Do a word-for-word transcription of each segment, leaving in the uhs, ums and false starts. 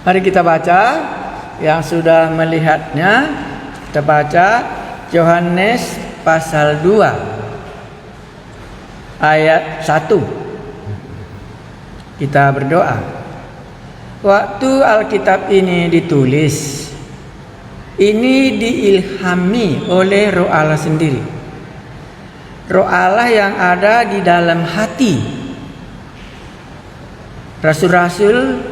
Mari kita baca yang sudah melihatnya. Kita baca Yohanes pasal dua ayat satu. Kita berdoa. Waktu Alkitab ini ditulis, ini diilhami oleh Roh Allah sendiri. Roh Allah yang ada di dalam hati rasul-rasul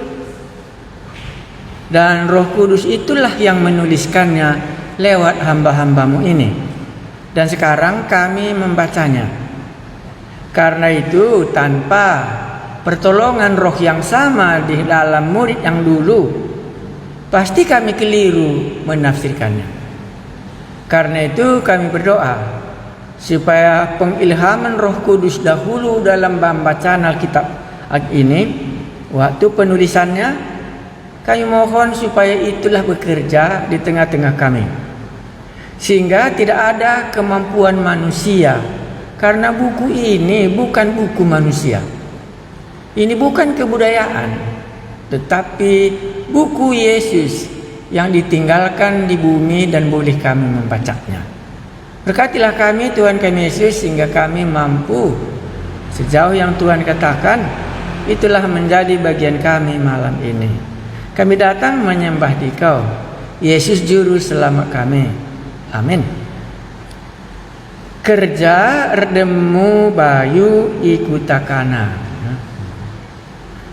dan Roh Kudus itulah yang menuliskannya lewat hamba-hambamu ini. Dan sekarang kami membacanya. Karena itu, tanpa pertolongan Roh yang sama di dalam murid yang dulu, pasti kami keliru menafsirkannya. Karena itu, kami berdoa supaya pengilhaman Roh Kudus dahulu dalam pembacaan Alkitab ini, waktu penulisannya, kami mohon supaya itulah bekerja di tengah-tengah kami, sehingga tidak ada kemampuan manusia, karena buku ini bukan buku manusia. Ini bukan kebudayaan, tetapi buku Yesus yang ditinggalkan di bumi dan boleh kami membacanya. Berkatilah kami, Tuhan kami Yesus, sehingga kami mampu, sejauh yang Tuhan katakan, itulah menjadi bagian kami malam ini. Kami datang menyembah Dikau, Yesus Juru Selamat kami. Amin. Kerja erdemu bayu i kuta Kana.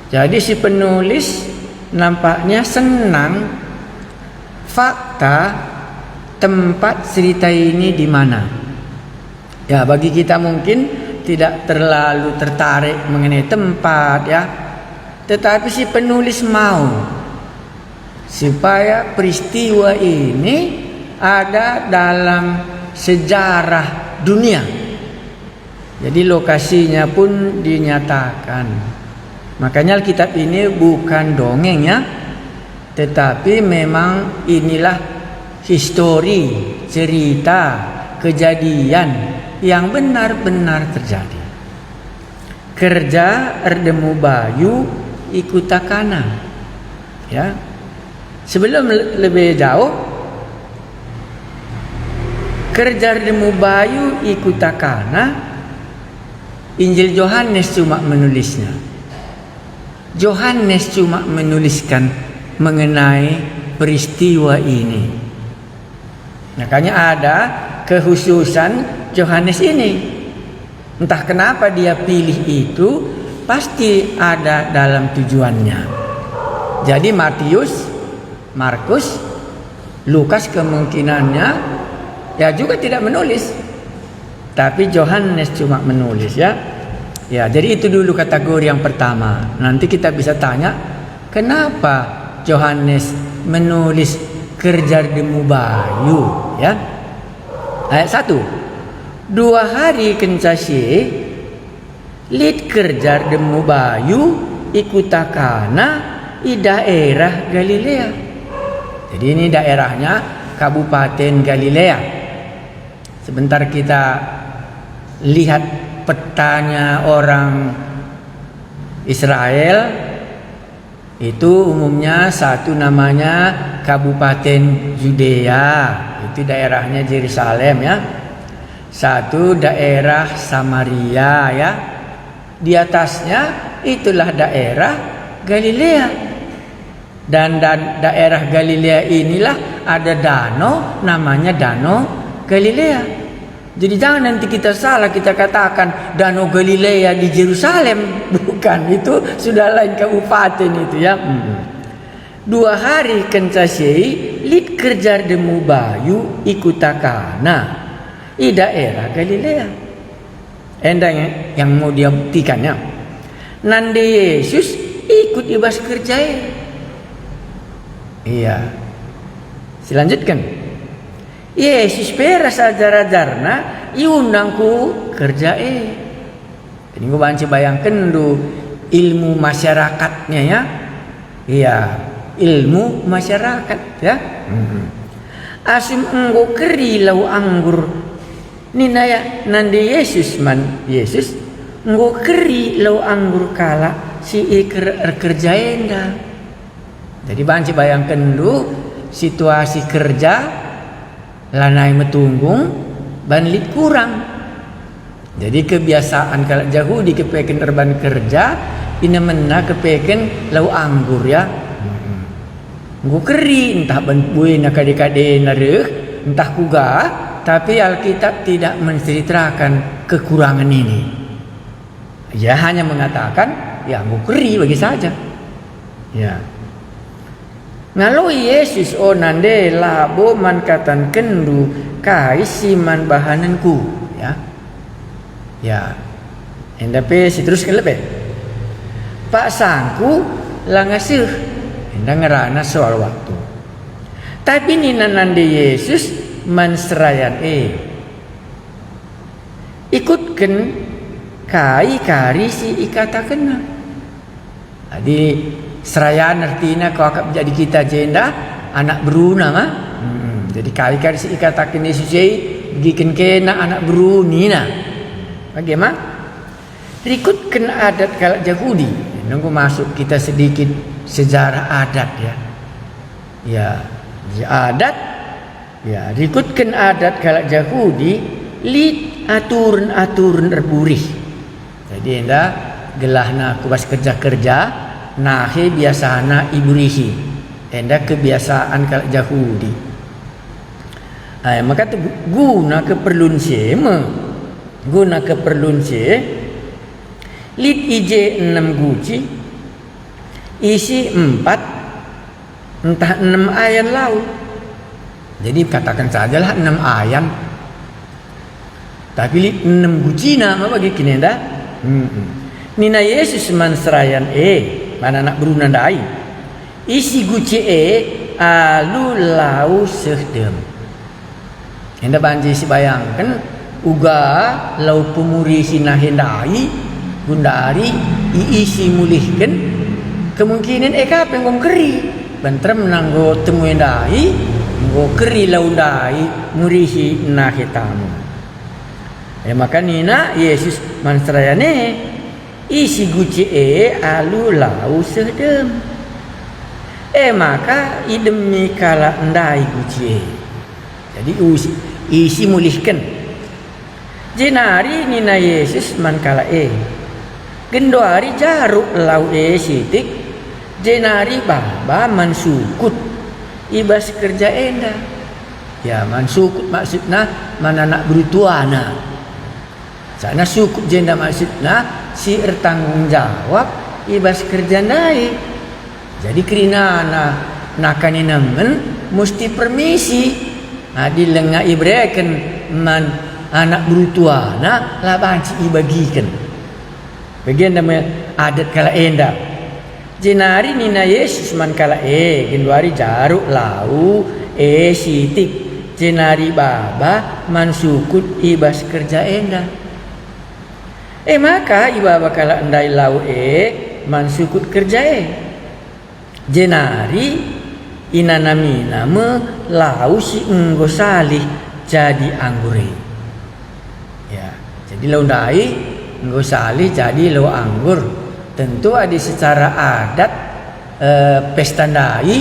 Jadi, si penulis nampaknya senang fakta tempat cerita ini di mana. Ya, bagi kita mungkin tidak terlalu tertarik mengenai tempat, ya. Tetapi si penulis mau supaya peristiwa ini ada dalam sejarah dunia. Jadi, lokasinya pun dinyatakan. Makanya, Alkitab ini bukan dongeng, ya, tetapi memang inilah histori, cerita, kejadian yang benar-benar terjadi. Kerja erdemu bayu i kuta Kana. Ya. Sebelum le-, lebih jauh, kerja erdemu bayu i kuta Kana, Injil Yohanes cuma menulisnya. Yohanes cuma menuliskan mengenai peristiwa ini. Makanya ada kekhususan Yohanes ini. Entah kenapa dia pilih itu, pasti ada dalam tujuannya. Jadi Matius, Markus, Lukas kemungkinannya ya juga tidak menulis. Tapi Yohanes cuma menulis, ya. Ya, jadi itu dulu kategori yang pertama. Nanti kita bisa tanya, kenapa Yohanes menulis kerja erdemu bayu, ya? Ayat satu. Dua hari kenca si e, lit kerja erdemu bayu i kuta Kana i daerah Galilea. Jadi, ini daerahnya Kabupaten Galilea. Sebentar kita lihat petanya orang Israel. Itu umumnya satu namanya Kabupaten Yudea, itu daerahnya Yerusalem, ya. Satu daerah Samaria, ya. Di atasnya itulah daerah Galilea. Dan, dan daerah Galilea inilah ada danau namanya Danau Galilea. Jadi jangan nanti kita salah, kita katakan Danau Galilea di Jerusalem. Bukan, itu sudah lain kabupaten itu, ya. Hmm. Dua hari kenca si e, lit kerja erdemu bayu i kuta Kana, i daerah Galilea. Enda yang, yang mau dia buktikan, ya. Nande Yesus ikut i bas kerja e. Iya. Silanjutken. Yesus pe ras ajar-ajarNa iundang ku kerja e. Jadi enggo banci bayangkenndu ilmu masyarakatnya, ya. Iya, ilmu masyarakat, ya. Mhm. Asum enggo keri lau anggur, nina, ya, nande Yesus man, Yesus, "Enggo keri lau anggur kalak si iker-, erkerja enda." Jadi banci bayangkenndu situasi kerja lanai metunggung ban lit kurang. Jadi kebiasaan kalak Jahudi kepeken erban kerja, inemenna kepeken lau anggur, ya. Enggo keri, entah ban buena kade-kadena reh, entah kuga, tapi Alkitab tidak menceritakan kekurangan ini. Ia hanya mengatakan, "Ya, enggo keri bagi saja." Ya. Ngaloi Yesus, "O nande, labo man katankenndu kai si man bahanenku." Ya. Ya. Enda pe siterusken lebe. "Paksangku langa seh." Enda ngerana soal waktu. Tapi nina nande Yesus man serayan e, "Ikutken kai kari si ikatakenna." Jadi, serayan ertina kau akap jadi kita jenda anak beruna, ma? Mm-mm. Jadi, kai kari si ikataken Yesus e, begiken kena anak beru nina. Bage ma? Rikutken adat kalak Jahudi. Nunggu masuk kita sedikit sejarah adat, ya. Ya, adat, ya, rikutken adat kalak Jahudi, lit aturen-aturen erburih. Jadi enda gelahna ku bas kerja-kerja, nahe biasana iburihi. Enda kebiasaan kalak Jahudi. Ai, maka tu gu-, guna keperlun si e me, guna keperlun si e, lit i je enem guci, isi empat, ntah enem ayan lau. Jadi kataken sajalah enem ayan. Tapi lit enem gucina ma bage kin enda? Mm-mm. Nina Yesus man serayan e, man anak beruna ndai, "Isi guci e alu lau seh dem." Enda banci sibayangken uga lau pemurihi nahe ndai, gundari iisi mulihken, kemungkinen e ka pe enggo keri. Banteremna enggo temu e ndai, enggo keri lau ndai murihi nahe tamu. E maka nina Yesus man serayan e, "Isi guci e alu lau seh dem." E maka idemi kalak ndai guci e. Jadi usi, isi mulihken. Jenari nina Yesus man kalak e, "Genduari jaruk lau e sitik, jenari baba man sukut i bas kerja enda." Ya, man sukut maksudna man anak beru tuana. Sana sukut jenda maksudna si ertanggung jawab i bas kerja ndai. Jadi kerinana nakaninengen musti permisi. Adi langa ibereken man anak beru tuana, la banci ibagiken. Bagenda me adat kalak enda. Jenari nina Yesus man kalak e, "Genduari jaruk lau e sitik, jenari baba man sukut i bas kerja enda." E maka ibaba kalak ndai lau e man sukut kerja e. Jenari inanamina me lau si enggo salih jadi anggur e. Ya, jadi lau ndai enggo salih jadi lau anggur. Tentu adi secara adat, eh, pesta ndai,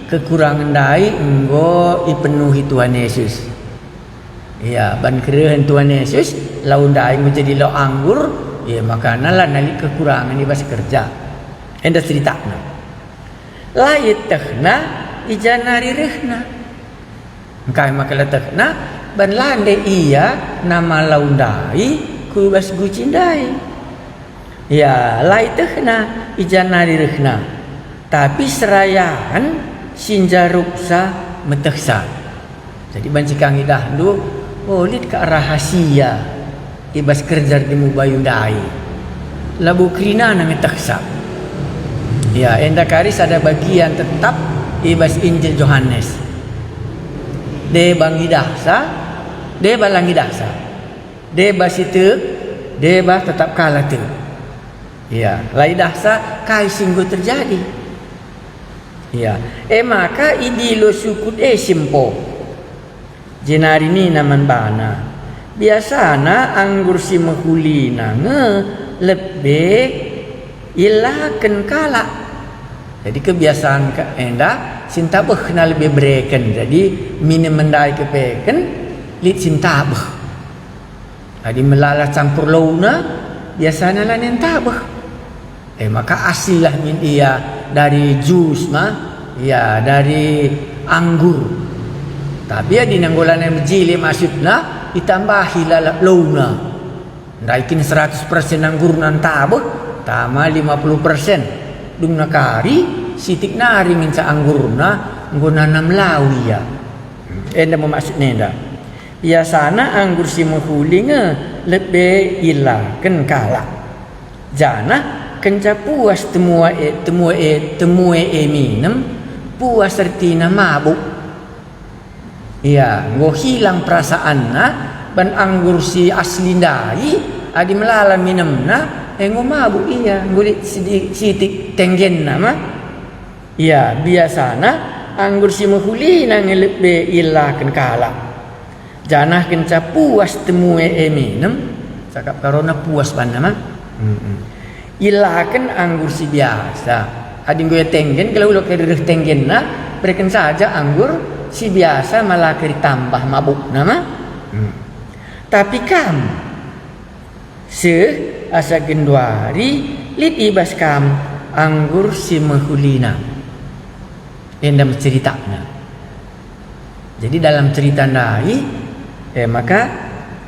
kekurangan ndai enggo ipenuhi Tuhan Yesus. Iya, ban kerehen Tuhan Yesus, lau ndai enggo jadi lau anggur, iya, makana lanai lit kekurangan i bas kerja. Enda ceritana. La ietehna i ja nari rehna. Engkai maka la ietehna? Ban la nde ia nama lau ndai ku bas guci ndai. Ya, la ietehna i ja nari rehna, tapi serayan si njaruksa metehsa. Jadi banci ka ngidahndu, oh, lit ka rahasia i bas kerja erdemu bayu ndai. Labo kerinana metehsa. Ya, enda kari sada bagian tetap i bas Injil Johanes. Deba ngidahsa, deba la ngidahsa. Deba si tek, deba tetap ka la tek. Ya, la idahsa kai si enggo terjadi. Ya, e maka idilo sukut e si empo. Jenari nina man bana, "Biasana anggur si mehulina nge lebe ielaken kalak. Jadi kebiasaan ke-, enda si ntabehna lebe bereken. Jadi minem ndai kepeken lit si ntabeh. Adi melala campur louna, biasana lanai ntabeh. E maka asillah min ia dari jus ma, ya, dari anggur. Tapi adi nanggo lanai mejile maksudna, itambahi lalap louna. Ndai kin seratus persen anggurna ntabeh, tama lima puluh persen. Dungna kari, sitik nari ngenca anggurna enggo nanam lau ia. Enda me maksudna enda. Biasana anggur si mehuli nge lebe ielaken kalak. Janah kenca puas temue e, temue e, temue e minem, puas ertina mabuk. Ia, enggo hilang perasaanna ban anggur si asli ndai, adi melala minemna, e enggo mabuk ia, enggo lit sidi-, sitik tenggenna ma. Ia, biasana anggur si mehulina nge lebe ielaken kalak. Janah kenca puas temue e minem, cakap karona puas banna ma. Mm-mm. Ielaken anggur si biasa. Adi enggo ia tenggen, gelah ula kari reh tenggenna, bereken saja anggur si biasa mala kari tambah mabukna ma. Hmm. Tapi kam, seh asa genduari lit i bas kam anggur si mehulina. Enda me ceritana. Jadi dalam cerita ndai, eh, maka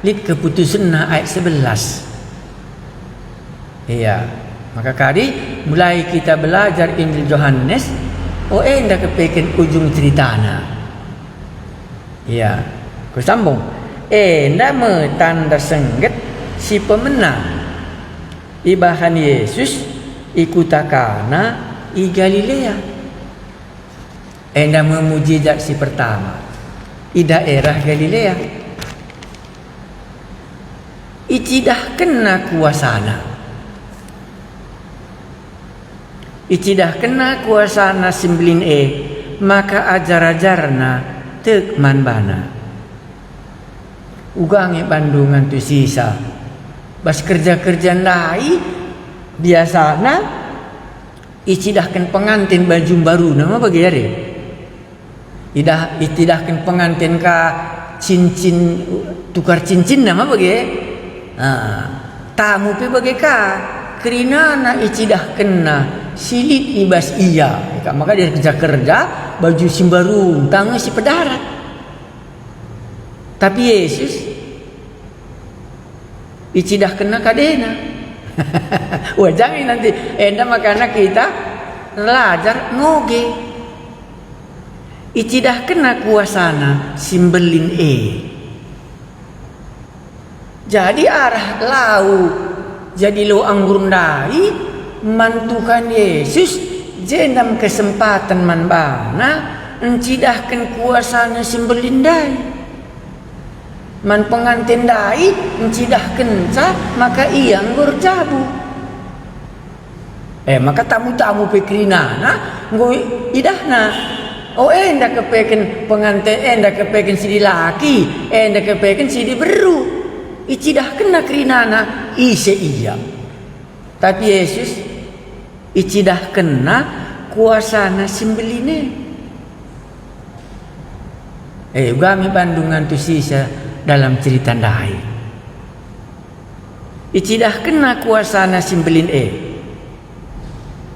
lit keputusenna ayat sebelas. Iya, maka kari mulai kita belajar Injil Johanes, oh, enda kepeken ujung ceritana. Iya, kusambung. Enda me tanda sengget si pemena ibahan Yesus i kuta Kana i Galilea. Enda me mujizat si pertama i daerah Galilea. Icidahkenna kuasaNa. Icidahkenna kuasaNa si mbelin e, maka ajar-ajarNa tek man baNa. Uga nge bandu ngantusisa. Bas kerja-kerja ndai, biasana icidahken penganten baju mbaruna ma bage are. Idah, icidahken penganten ka cincin, tukar cincinna ma bage. Ah, tamu pe bage ka, kerinana icidahkenna si lit i bas ia. Maka dia kerja-kerja, baju si mbaru, ntah nge si pedarat. Tapi Yesus icidahkenna kadena. Wah, jangi nanti enda makana kita erlajar ngoge. Icidahkenna kuasaNa si mbelin e. Jadi arah lau jadi lau anggur ndai man Tuhan Yesus, jenda me kesempaten man baNa ncidahken kuasaNa si mbelin ndai. Man penganten ndai ncidahkenca maka ia enggo erjabu. E maka tamu-tamu pe kerinana enggo idahna. O, enda kepeken penganten, enda kepeken si dilaki, enda kepeken si diberu. Icidahkenna kerinana ise ia. Tapi Yesus icidahkenna kuasaNa si mbelin e. E, uga me bandu ngantusisa dalam cerita ndai. Icidahkenna kuasaNa si mbelin e.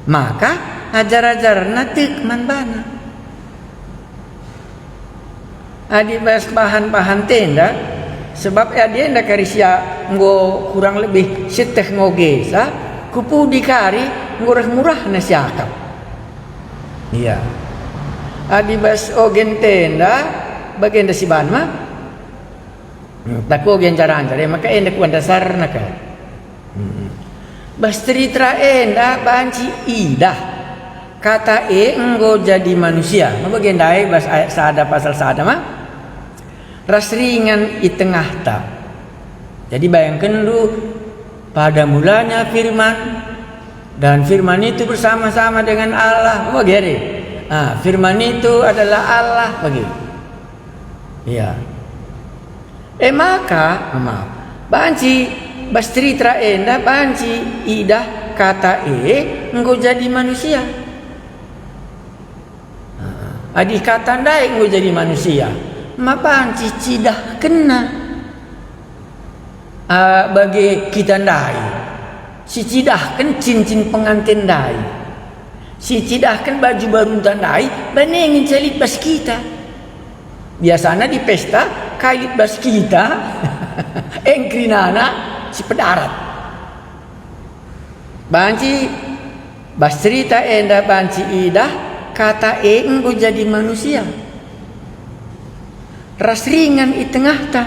Maka ajar-ajarNa tek man baNa. Adi bas bahan-bahan enda, sebab adi enda kari si enggo kurang lebih sieteh ngogesa, ku pudi kari enggo reh murahna siakap. Iya. Adi bas ogen enda, bagenda si banma. Hmm, tako gencaran, e maka enda kuan dasarna kal. Hmm. Bas cerita enda banci idah Kata e enggo jadi manusia. Ma bage ndai bas ayat sada pasal sada ma? Ras ringan i tengahta. Jadi bayangkenndu, pada mulanya Firman, dan Firman itu bersama-sama dengan Allah. Ma bage re? Ah, Firman itu adalah Allah, bage. Iya. E maka, maaf, banci bas cerita enda banci idah Kata e enggo jadi manusia. Adi kata ndai enggo jadi manusia, ma banci cidahkenna, ah, bage kita ndai. Sicidahken cincin penganten ndai. Sicidahken baju barunta ndai, bage ngenca lit bas kita. Biasana di pesta, kai lit bas kita, e ngkerinana si pedarat. Banci bas cerita enda banci idah kata e enggo jadi manusia. Ras ringan i tengahta.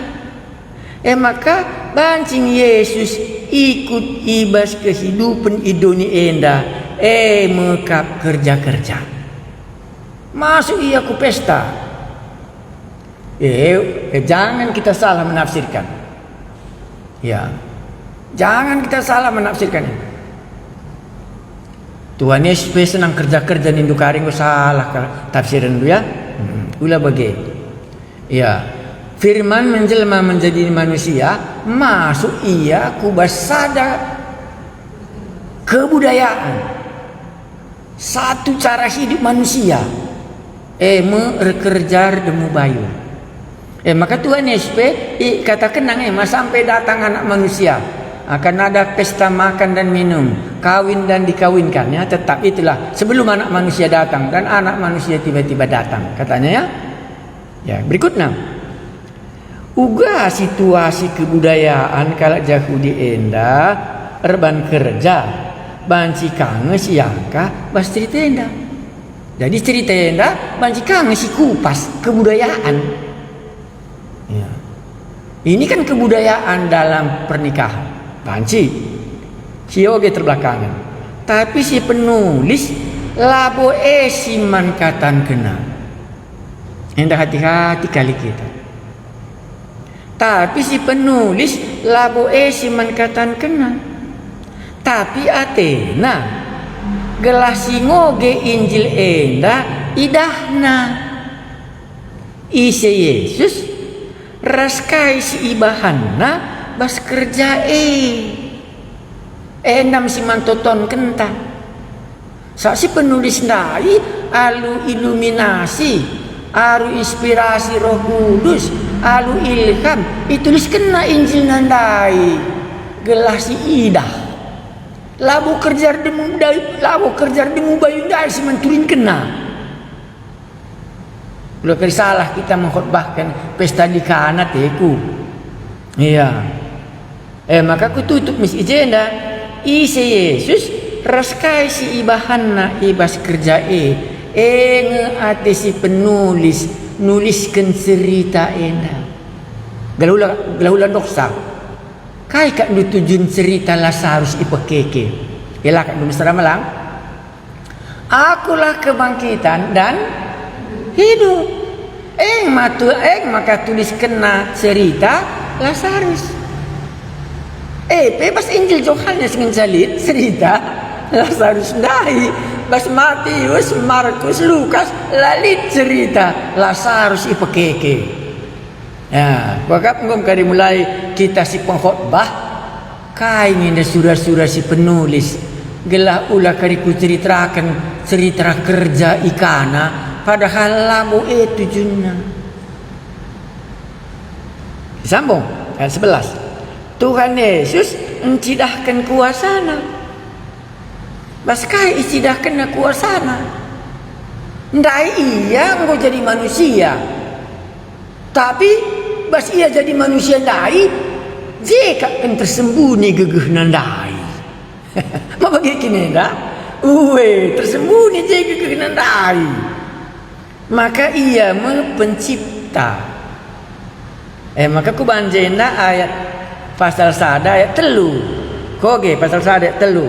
E maka banci nge Yesus ikut i bas kehidupen i doni enda, e me kap kerja-kerja. Masuk ia ku pesta. Eh, eh, jangan kita salah menafsirkan. Ya. Jangan kita salah menafsirkan ini. Tuhan Yesus pe senang kerja-kerja nindu kari enggo salah kal tafsirenndu ya. Hmm, ula bage. Ya. Firman menjelma menjadi manusia, masuk ia ku bas sada kebudayaan. Satu cara hidup manusia, e me erkerja erdemu bayu. E maka Tuhan Yesus pe ikatakenna nge ma sampai datang Anak Manusia. Akan ada pesta makan dan minum, kawin dan dikawinkan, ya, tetap itulah sebelum Anak Manusia datang dan Anak Manusia tiba-tiba datang, katanya, ya. Ya, berikutnya. Uga situasi kebudayaan kalak Jahudi enda erban kerja, banci ka nge siangka bas cerita enda. Jadi cerita enda banci ka nge sikupas kebudayaan. Ya. Ini kan kebudayaan dalam pernikahan. Banci. Si oge terbelakangen. Tapi si penulis labo e si man katankenna. Enda hati-hati kali kita. Tapi si penulis labo e si man katankenna. Tapi atena gelah si ngoge Injil enda idahna. Ise Yesus ras kai si ibahanna bas kerja e. Enda me si man totonkenta. Sa si penulis ndai alu iluminasi, alu inspirasi Roh Kudus, alu ilham, ituliskenna Injilna ndai gelah si idah. Labo kerja erdemu ndai, labo kerja erdemu bayu ndai si man turinkenna. Ula kari salah kita mengkhotbahken pesta di Kana, teku. Iya. E maka kututup mis i jenda. Ise Yesus ras kai si ibahanna i bas kerja e, e nge ate si penulis nulisken cerita enda. Gelah ula, gelah ula ndohsa. Kai kap ndu tujun cerita Lasarus ipekeke? Ela kap ndu mesera melang? Akulah kebangkitan dan hidup. Eng matu, eng maka tuliskenna cerita Lasarus. E pe bas Injil Johanes ngenca lit cerita Lasarus ndai. Bas Matius, Markus, Lukas la lit cerita Lasarus ipekeke. Ya, kuakap enggo kari mulai kita si pengkhotbah, kai nge enda sura-sura si penulis, gelah ula kari kuceritaken cerita kerja i Kana, padahal labo e tujunna. Sambung, ayat sebelas. Tuhan Yesus encidahken kuasaNa. Bas kai icidahkenNa kuasaNa? Ndai Ia enggo jadi manusia. Tapi bas Ia jadi manusia ndai, je kap kin tersembuni gegehNa ndai. Ma bage kin enda? Ue, tersembuni je gegehNa ndai. Maka Ia me pencipta. E maka kubahan jenda ayat pasal sada ayat telu. Koge pasal sada ayat telu.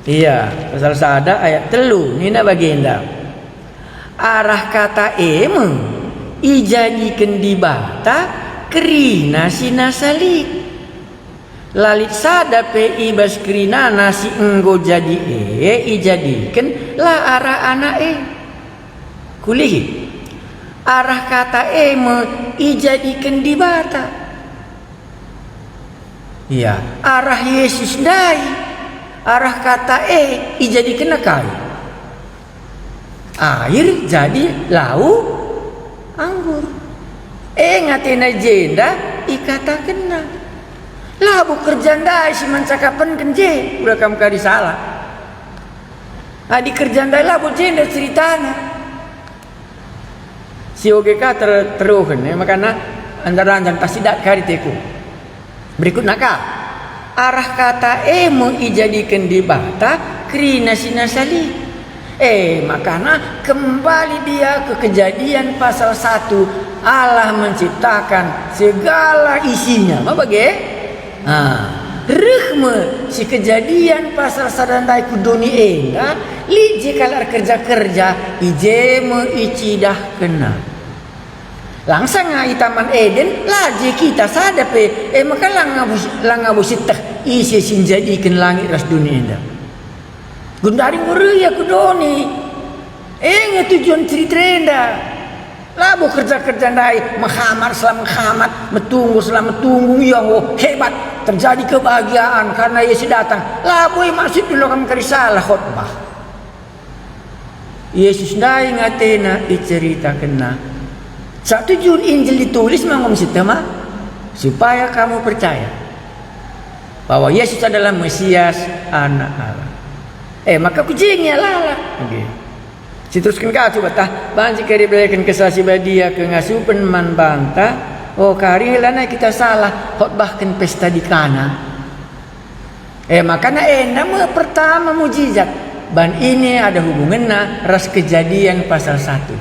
Iya, pasal sada ayat telu nina bagenda. Arah kata e me ijadiken Dibata kerina si nasa lit. La lit sada pe i bas kerinana si enggo jadi e ijadiken la arah Anak e. Kulihi, arah kata e me ijadiken Dibata. Iya, arah Yesus ndai, arah kata e ijadikenna kai? air jadi lau anggur. E nge atena i jenda ikatakenna. Labo kerja ndai si man cakapenken je, ula kam kari salah. Adi kerja ndai labo jenda ceritana. Si oge ka ter-, teruhen, e, makana anjar-anjar tah sidat kari teku. Berikutna ka, arah kata e me ijadiken Dibata kerina si nasa lit. E, makana kembali dia ke Kejadian pasal satu, Allah menciptakan segala isinya. Ma bage? Ah, reh me si Kejadian pasal sada ndai ku doni enda, lit je kalak erkerja-kerja, i je me icidahkenna. Lang sanga i Taman Eden, la je kita sada pe, e maka langa bus-, langa busitteh ise si njadiken langit ras doni enda. Gundari enggo reh ia ku doni. E nge tujuan cerita enda. Labo kerja-kerja ndai, mehamat sela mehamat, metunggung sela metunggung, ia enggo hebat, terjadi kebahagiaan karena Yesus datang. Labo e maksud dulu kam kari salah khotbah. Yesus ndai nge atena iceritakenna. Sa tujuan Injil ditulis ma enggo mesitteh ma? Supaya kamu percaya bahwa Yesus adalah Mesias, Anak Allah. E, maka ku je nge ia lalap. Oke. Siterusken ka cuba tah, banci kari ibereken Kesah Si Badia kengasupen man banta, o kari lanai kita salah khotbahken pesta di Kana. E, makana enda me pertama mujizat, ban ini ada hubungenna ras Kejadian pasal satu.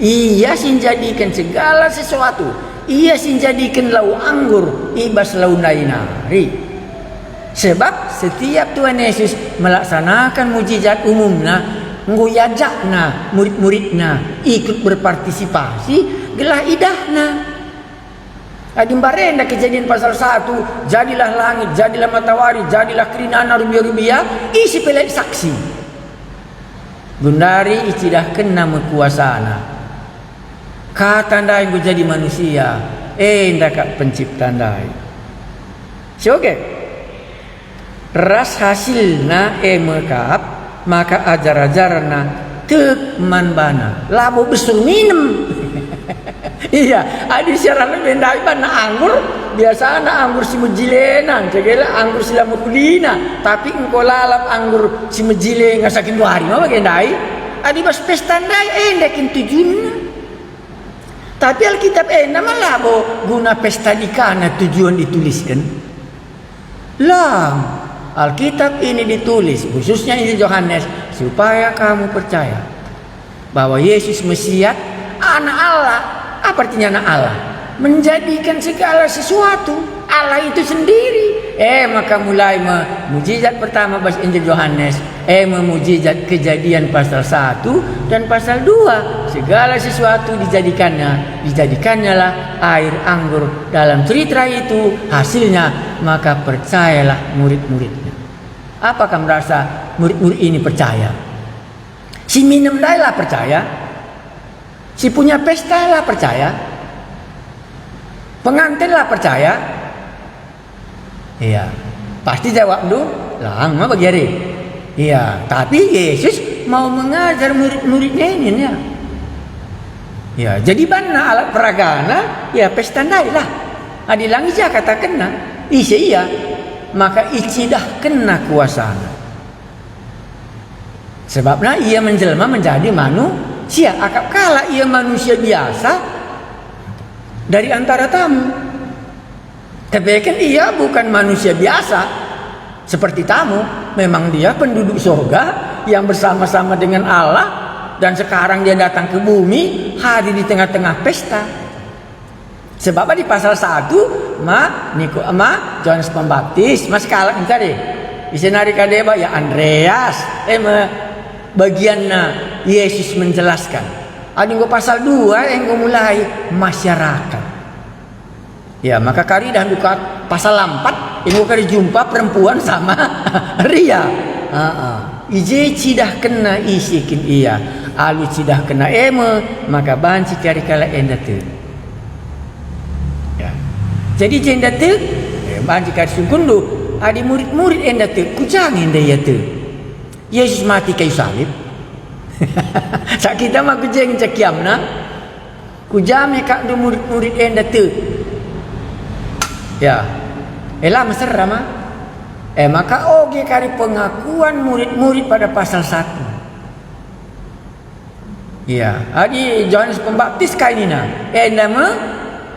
Ia si njadiken segala sesuatu, Ia si njadiken lau anggur i bas lau ndai nari. Sebab setiap Tuhan Yesus melaksanaken mujizat umumna, enggo iajakna murid-muridna ikut berpartisipasi gelah idahna. Adi mbarenda Kejadian pasal satu, jadilah langit, jadilah matawari, jadilah kerinana rubia-rubia, ise pe la saksi. Gundari icidahkenna me kuasana. Kata ndai enggo jadi manusia, enda kap Pencipta ndai. Si oge. Ras hasilna e me kap, maka ajar-ajarna tek man bana, labo besur minem. Ia, adi siarah lebe ndai banna anggur, biasana anggur si mejilena, kegela anggur si la mekulina, tapi enggo lalap anggur si mejile ngasa genduari, ma bage ndai? Adi bas pesta ndai, enda kin tujunna. Tapi Alkitab enda ma labo guna pesta di Kana tujuan ditulisken. Lang, Alkitab ini ditulis, khususnya Injil Yohanes, supaya kamu percaya bahwa Yesus Mesias, Anak Allah. Apa artinya Anak Allah? Menjadikan segala sesuatu Allah itu sendiri. E, maka mulai me mujizat pertama bas Injil Yohanes, e me mujizat Kejadian pasal satu dan pasal dua. Segala sesuatu dijadikannya, dijadikannyalah air anggur dalam cerita itu, hasilnya, maka percayalah murid-muridnya. Apakah merasa murid-murid ini percaya? Si minem ndai la percaya? Si punya pesta la percaya? Pengantin la percaya? Iya. Pasti jawabndu, "Lang, ma bagi ari." Iya, tapi Yesus mau mengajar murid-muridnya ini, ya. Ya, jadi banna alat peragana, ya, pesta ndai lah. Adi lang ija katakenna, ise ia, maka icidahkenna kuasana. Sebabna ia menjelma menjadi manusia, akap kalak ia manusia biasa dari antara tamu. Tapi kan ia bukan manusia biasa seperti tamu. Memang dia penduduk sorga yang bersama-sama dengan Allah, dan sekarang dia datang ke bumi, hadir di tengah-tengah pesta. Sebab di pasal satu, ma, Niko-, ma, Johanes Pembaptis, ma sekalak mencari. Ise nari ka deba, ya Andreas. E me bagianna Yesus menjelaskan. Adi enggo pasal dua, enggo mulai masyarakat. Ya, maka kari dah buka pasal empat, enggo kari jumpa perempuan sama Maria. Aa. I je cidahkenna ise kin ia. Alu cidahkenna e me, maka banci kari kalak enda tek. Ya. Jadi jenda tek, eh, banci kari sungkunndu, adi murid-murid enda tek, ku ja nge enda ia tek? Yesus mati kayu salib. Sa kita ma ku je ngenca kiamna. Ku ja me kakndu murid-murid enda tek. Ya. Ela mesera ma. E maka oge kari pengakuan murid-murid pada pasal satu. Ya, adi Johanes Pembaptis kai nina, enda me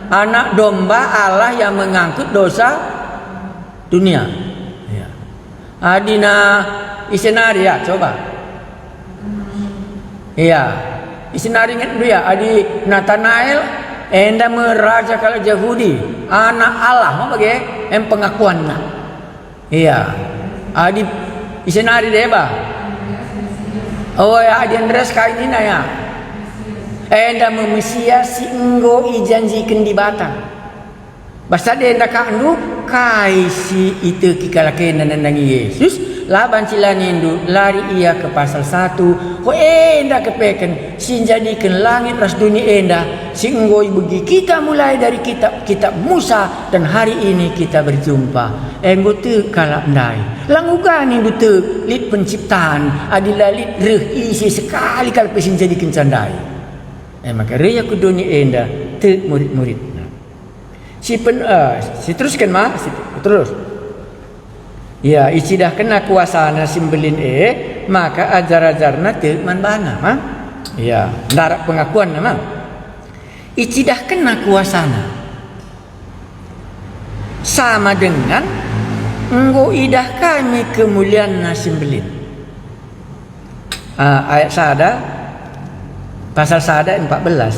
Anak Domba Allah yang mengangkut dosa dunia. Ya. Adina ise nari ya, coba. Iya. Ise nari ingetndu ya, adi Natanael, enda me raja kalak Jahudi, anak Allah, ma bage, em pengakuanna. Iya. Adi ise nari deba. Oh ya, adi Andreas kai nina ya. Enda me Mesias si enggo ijanjiken Dibata. Bas sada enda kakndu, kai si iteki kalak enda nandangi Yesus, la banci la nindu, lari ia ke pasal satu, ho enda kepeken si njadiken langit ras doni enda, si enggo ibegi kita mulai dari kitab-kitab Musa, dan hari ini kita berjumpa. Enggo tek kalak ndai. Lang uga nindu tek, lit penciptan, adi la lit reh ise sekali kalak pe si njadikenca ndai. E maka reh ia ku doni enda, tek murid-muridna. Si pen-, eh, si terusken ma, si terus. Ya, icidahkenna kuasana si mbelin e, maka ajar-ajarna tek man bana, ma? Ya, ndarat pengakuanna, ma? Icidahkenna kuasana. Sama dengan enggo idah kami kemulianna si mbelin. Ah, ayat sada, pasal sada ayat empat belas.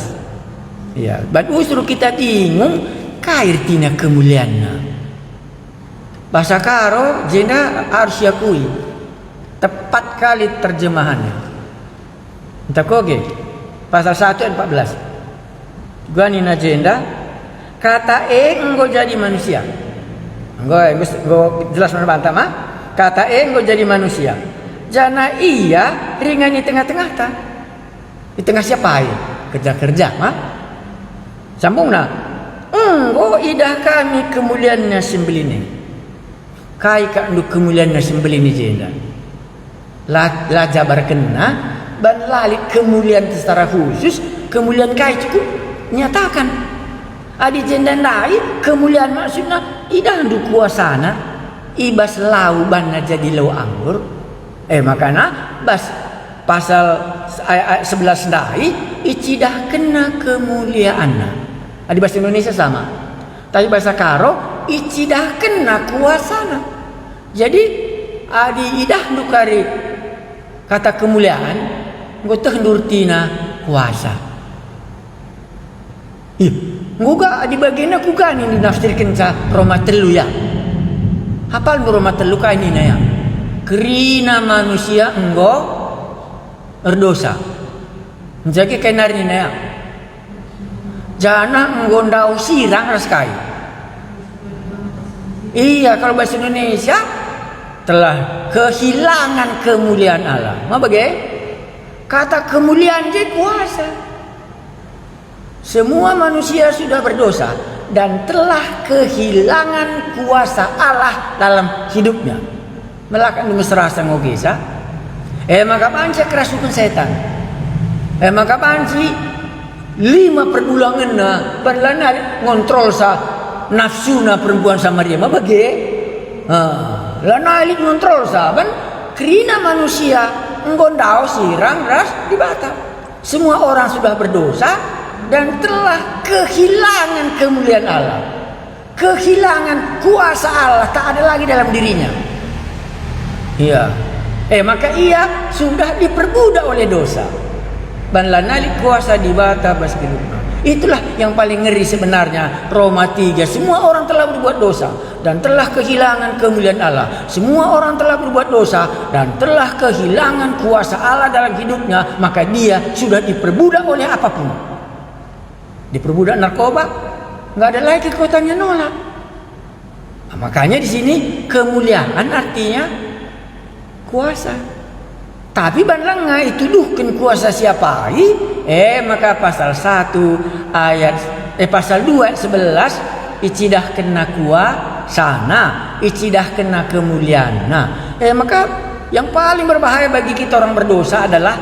Ya, ban usur kita bingung, kai ertina kemulianna. Bahasa Karo jenda harus iakui. Tepat kali terjemahannya. Ntah koge, pasal satu ayat empat belas. Gua nina jenda, Kata e enggo jadi manusia. Enggo, enggo, enggo jelas man banta, ma? Kata e enggo jadi manusia. Janah ia ringan i tengah-tengahta. I tengah siapa e? Kerja-kerja, ma? Sambungna, enggo idah kami kemulianna si mbelin e. Kai kakndu kemulianna si mbelin i jenda? La, la jabarkenna, ban la lit kemulian secara khusus, kemulian kai cukup nyatakan. Adi jenda ndai, kemulian maksudna, idahndu kuasana, i bas lau banna jadi lau anggur. E makana, bas pasal s-, ayat, ayat sebelas ndai, icidahkenna kemulianna. Adi bahasa Indonesia sama. Tapi bahasa Karo, icidahkenna kuasana. Jadi, adi idahndu kari kata kemulian, enggo tehndu ertina kuasa. Ih, enggo uga adi bagenda kuga nindu nafsirkenca Roma telu ya. Apalndu Roma telu kai nina ya? Kerina manusia enggo erdosa. Njage kai nari nina ya? Janah enggo ndauh sirang ras kai? Iya, kalau bahasa Indonesia, telah kehilangan kemuliaan Allah. Ma bage? Kata kemuliaan je kuasa. Semua manusia sudah berdosa dan telah kehilangan kuasa Allah dalam hidupnya. Melakat ndu mesrasa ngogesa. E maka banci kerasuken setan. E maka banci lima perbulangenna, ban lanai ngontrolsa nafsuna perempuan Samaria. Ma bage? Ha, lanai lit ngontrolsa, ban kerina manusia enggo ndauh sirang ras Dibata. Semua orang sudah berdosa dan telah kehilangan kemuliaan Allah. Kehilangan kuasa Allah, tak ada lagi dalam dirinya. Iya. Eh, maka ia sudah diperbudak oleh dosa. Ban lanai lit kuasa Dibata bas hidupna. Itulah yang paling ngeri sebenarnya, Roma tiga. Semua orang telah berbuat dosa dan telah kehilangan kemuliaan Allah. Semua orang telah berbuat dosa dan telah kehilangan kuasa Allah dalam hidupnya, maka dia sudah diperbudak oleh apapun. Diperbudak narkoba, nggak ada lagi kekuatannya nolak. Nah, makanya di sini kemuliaan artinya kuasa. Tapi ban langa ituduhken kuasa siapai, eh, maka pasal satu ayat, eh, pasal dua ayat sebelas, icidahkenna kuasana, icidahkenna kemulianna. Eh, maka yang paling berbahaya bagi kita orang berdosa adalah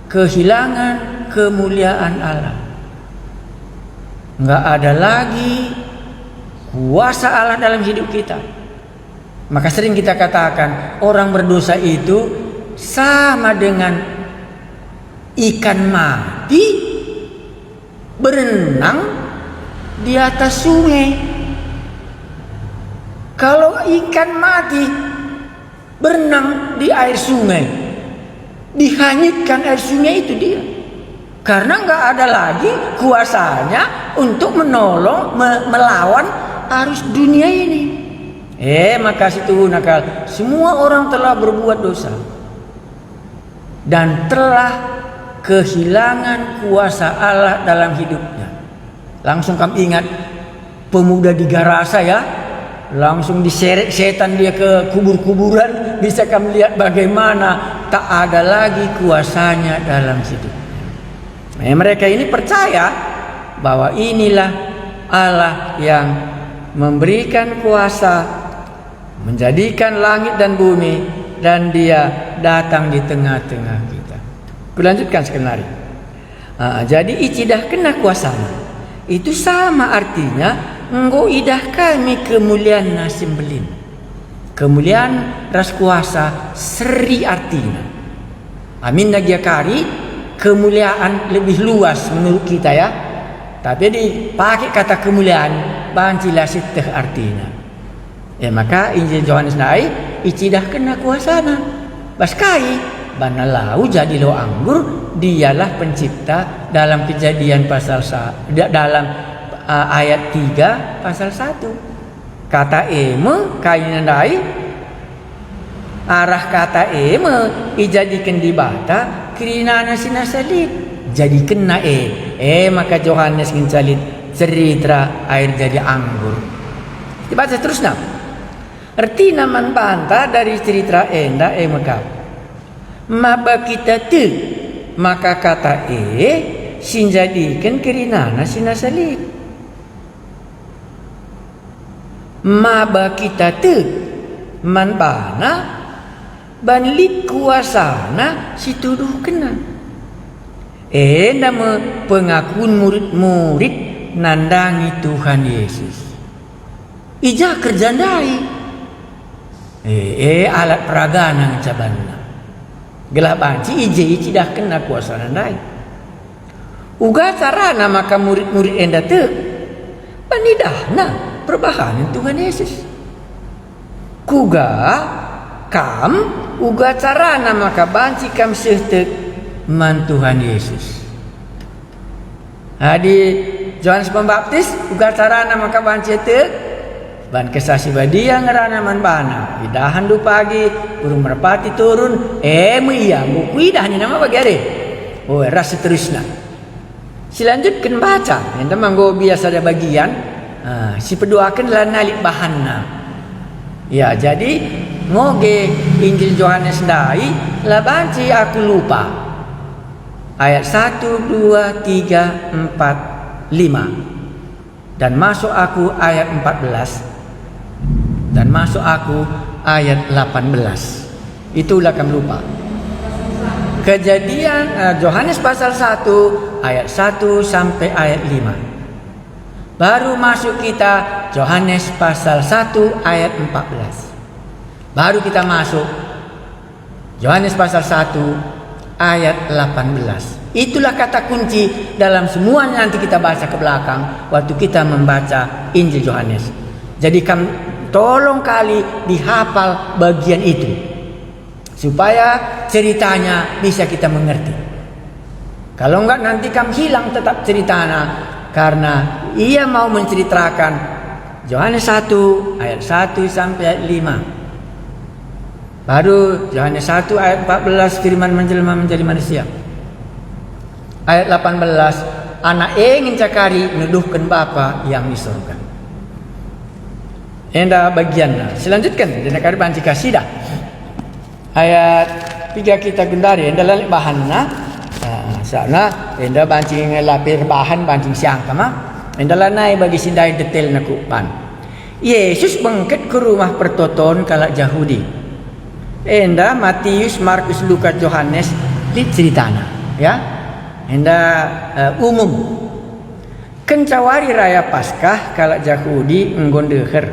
Kehilangan kemuliaan Allah. Nggak ada lagi kuasa Allah dalam hidup kita. Maka sering kita katakan, orang berdosa itu sama dengan ikan mati berenang di atas sungai. Kalau ikan mati berenang di air sungai, dihanyutkan air sungai itu dia. Karena nggak ada lagi kuasanya untuk menolong, me-, melawan arus dunia ini. Eh, maka situhuna kal, semua orang telah berbuat dosa dan telah kehilangan kuasa Allah dalam hidupnya. Langsung kam ingat pemuda di Garasa, ya, langsung diseret setan dia ke kubur-kuburan. Bisa kam lihat bagaimana tak ada lagi kuasanya dalam hidupnya. Eh, mereka ini percaya bahwa inilah Allah yang memberikan kuasa, menjadikan langit dan bumi, dan Dia datang di tengah-tengah kita. Kulanjutkan sekenari. Ah, jadi icidahkenna kuasana. Itu sama artinya, enggo idah kami kemulianna si mbelin. Kemulian ras kuasa seri artina. Aminna gia kari, kemuliaan lebih luas menurut kita, ya. Tapi dipake kata kemuliaan, banci la sieteh artina. E maka Injil Johanes ndai icidahkenna kuasana. Bas kai? Banna lau jadi lo anggur, dialah pencipta dalam Kejadian pasal sa-, da-, dalam, a, ayat tiga pasal satu. Kata e me kai nina ndai? Arah kata e me ijadiken Dibata kerinana si nasa lit. Jadikenna e, e maka Johanes ngenca lit ceritra air jadi anggur. Dibaca terusna. Ertina man banta dari ceritra enda e me kap. Maba kita tek maka kata e si njadiken kerinana si nasa lit. Maba kita tek man bana, ban lit kuasana si tuduhkenna. Enda me pengakun murid-murid nandangi Tuhan Yesus. I ja kerja ndai? E, e, alat peragana ngenca banna. Gelah banci i je icidahkenna kuasana ndai. Uga carana maka murid-murid enda tek? Banci idahna perbahanen Tuhan Yesus. Kuga kam, uga carana maka banci kam seh tek man Tuhan Yesus? Adi Johanes Pembaptis, uga carana maka banci tek? Ban Kesah Si Badia ngerana man bana, idahndu pagi, burung merpati turun, e me ia, enggo kuidah nina maba bagi are. O, ras seterusna. Silanjutken baca, enda me enggo bias sada bagian, ah, si peduaken lanai lit bahanna. Ya, jadi, ngoge Injil Johanes ndai, la banci aku lupa. Ayat satu, dua, tiga, empat, lima. Dan masuk aku ayat empat belas. Dan masuk aku ayat delapan belas. Itulah kam lupa. Kejadian, eh, Johanes pasal satu ayat satu sampai ayat lima. Baru masuk kita Johanes pasal satu ayat empat belas. Baru kita masuk Johanes pasal satu ayat delapan belas. Itulah kata kunci dalam semua yang nanti kita baca ke belakang waktu kita membaca Injil Johanes. Jadi kam tolong kali dihafal bagian itu supaya ceritanya bisa kita mengerti. Kalau enggak, nanti kam hilang tetap ceritana, karena ia mau menceritakan Johanes satu ayat satu sampai ayat lima. Baru Johanes satu ayat empat belas, firman menjelma menjadi manusia. Ayat delapan belas, Anak e ngenca kari nuduhken Bapa yang di sorga. Enda bagianna. Selanjutken, enda kari banci kasidah. Ayat tiga kita gendari, enda lalek bahanna. Ah, sana, enda banci ngelape bahan, banci siangka ma. Enda lanai bagi si ndai detailna ku pan. Yesus bengket ku rumah pertoton kalak Jahudi. Enda Matius, Markus, Lukas, Johanes, lit ceritana. Ya, enda, eh, umum. Kenca wari raya Paskah, kalak Jahudi enggo ndeher.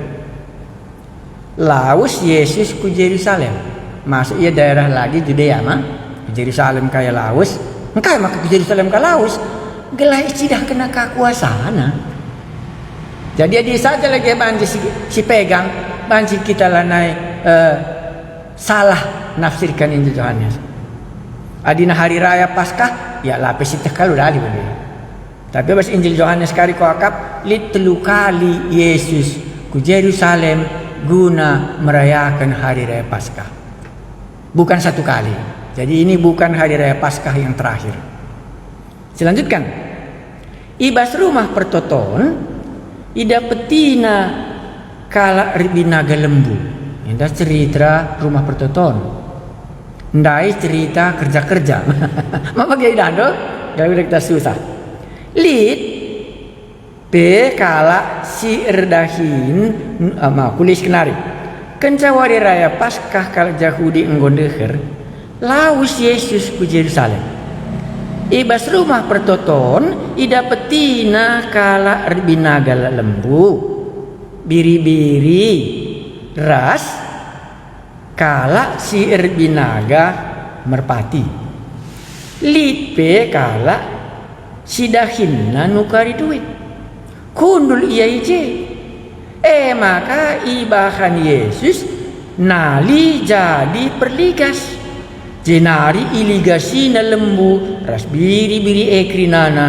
Lawes Jesus ku Jerusalem. Masuk ia daerah lagi Judea ma, ku Jerusalem ka ia lawes. Engkai maka ku Jerusalem ka lawes? Gelah icidahkenna ka kuasana. Jadi adi saja lagi banci si, si pegang, banci kita lanai, eh, salah nafsirkan Injil Johanes. Adina hari raya Paskah, ya lape sieteh kal dali bage. Tapi bas Injil Johanes kari kuakap, lit telu kali Jesus ku Jerusalem guna merayaken hari raya Paskah. Bukan satu kali. Jadi ini bukan hari raya Paskah yang terakhir. Selanjutkan, i bas rumah pertoton idapetina kalak erbinaga lembu. Enda cerita rumah pertoton. Ndai cerita kerja-kerja. Maka bage idahndu, kalau kita susah. Lit pe kalak si erdahin, eh, ma, kulis kenari. Kenca wari raya Paskah kalak Jahudi enggo ndeher, lawes Jesus ku Jerusalem. I bas rumah pertoton idapetina kalak erbinaga lembu, biri-biri, ras kalak si erbinaga merpati. Lit pe kalak si dahinna nukari duit. Kundul ia i je. E maka ibahan Jesus nali jadi perligas. Jenari iligasina lembu ras biri-biri e kerinana,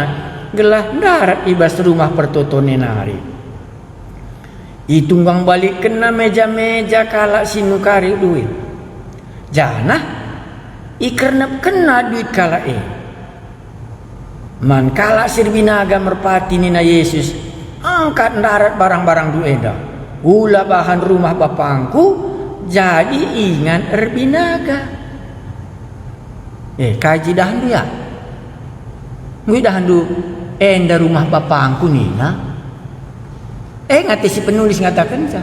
gelah ndarat i bas rumah pertoton e nari. Itunggang balikkenna meja-meja kalak si nukari duit, janah ikernepkenna duit kalak e. Man kalak si erbinaga merpati nina Jesus, "Angkat ndarat barang-barangndu enda, ula bahan rumah bapangku jadi ingan erbinaga." Eh, kai idahndu ya? Enggo idahndu enda rumah bapangku nina? E nge ate si penulis ngatakenca.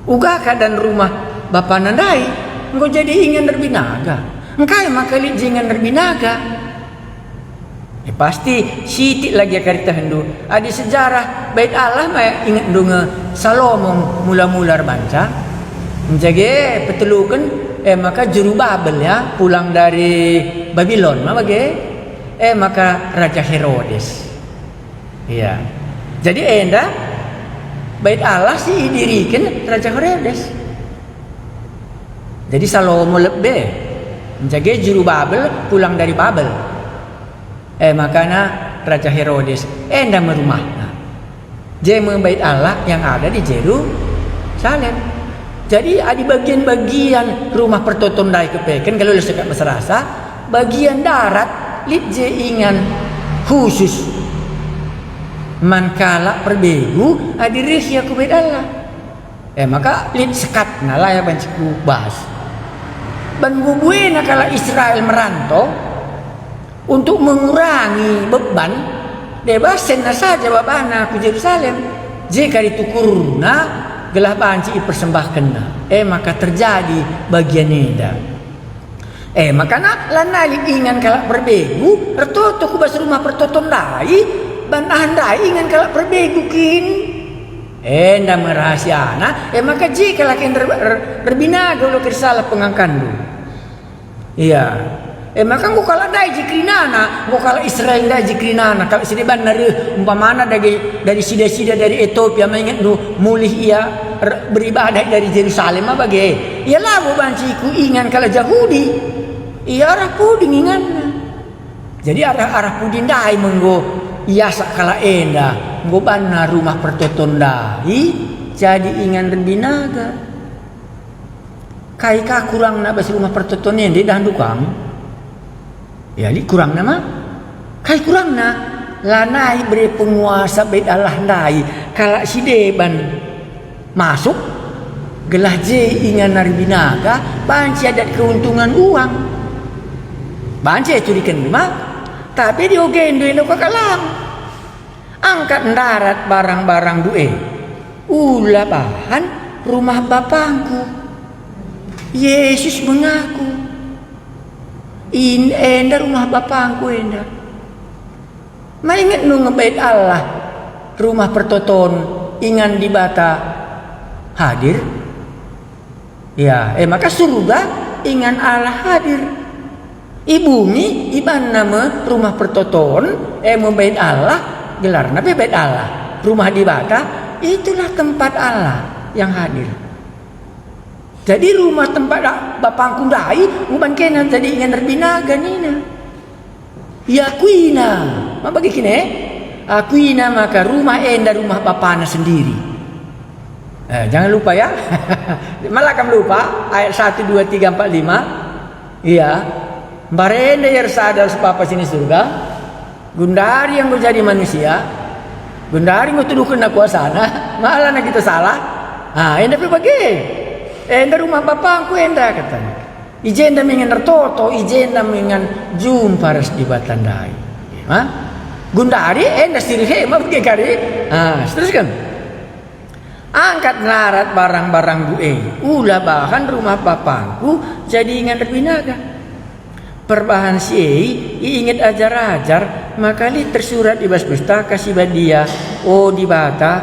Uga keadaan rumah bapana ndai enggo jadi ingan erbinaga. Engkai maka lit je ingan erbinaga? E, pasti sitik lagi iakap itehndu. Adi sejarah Bait Allah ma ingetndu nge Salomo mula-mula erbanca. Njage peteluken, e maka Jurubabel ya, pulang dari Babilon ma bage. E maka Raja Herodes. Iya. Jadi enda Bait Allah si idiriken Raja Herodes. Jadi Salomo lebe, njage Jurubabel pulang dari Babel. E makana Raja Herodes enda me rumahna. Je me Bait Allah yang ada di Jerusalem. Jadi adi bagian-bagian rumah pertoton ndai kepeken, kalau la sekat mesrasa, bagian darat lit je ingan khusus man kalak perbegu adi reh ia ku Bait Allah. E maka lit sekatna la ia banci kubahas. Ban enggo buena kalak Israel merantau untuk mengurangi beban, deba senna saja babana ku Jerusalem, je kari tukurna gelah banci ipersembahkenna. E maka terjadi bagian enda. E makana lanai lit ingan kalak perbegu ertoto ku bas rumah pertoton ndai, ban aha ndai ingan kalak perbegu kin. Enda me rahasiana, e maka je kalak en er-, er-, erbinaga ulo kin salah pengangkanndu. Iya. E maka enggo kalak ndai je kerinana, enggo kalak Israel ndai je kerinana, kalak si debanna reh, umpamana dage dari sida-sida dari Etiopia, ma ingetndu mulih ia er-, beribadah dari Jerusalem ma bage. Ia labo banci ku ingan kalak Jahudi. Ia arah puding inganna. Jadi arah-arah pudi ndai me enggo iasak kalak enda, enggo banna rumah pertoton ndai jadi ingan erbinaga. Kai ka kurangna bas rumah pertoton enda, idahndu kam? Ya, lit kurangna ma. Kai kurangna? Lanai bere penguasa Bait Allah ndai kalak si deban masuk, gelah je ingan erbinaga, banci adat keuntungan uang. Banci icuriken ma, tapi diogendu enda uga kalang. Angkat ndarat barang-barangndu e, ula bahan rumah bapangku. Yesus mengaku, In enda rumah bapangku enda. Ma ingetndu nge Bait Allah, rumah pertoton, ingan Dibata hadir? Ya, e maka surga ingan Allah hadir. I bumi ibanna me rumah pertoton, e me Bait Allah, gelarna pe Bait Allah. Rumah Dibata, itulah tempat Allah yang hadir. Jadi rumah tempat bapangku ndai, nguban kena jadi ingan erbinaga nina. Iakuina, ma bage kin e? Akuina maka rumah enda rumah bapana sendiri. Eh, jangan lupa ya. Malah kam lupa ayat satu, dua, tiga, empat, lima. Iya. Mbarenda ia ersada ras Bapa si i surga. Gundari enggo jadi manusia. Gundari enggo tuduhkenna kuasana. Malah na kita salah. Ah, enda pe bage. Enda rumah bapangku enda katana. I jenda me ingan ertoto, i jenda me ingan jumpa ras Dibata ndai. Ha? Gundari enda si reh e ma bage kari. Ah, terusken. Angkat ndarat barang-barangndu e, ula bahan rumah bapangku jadi ingan erbinaga. Perbahan si e iinget ajar-ajar, maka lit tersurat i bas Pustaka Si Badia, O Dibata,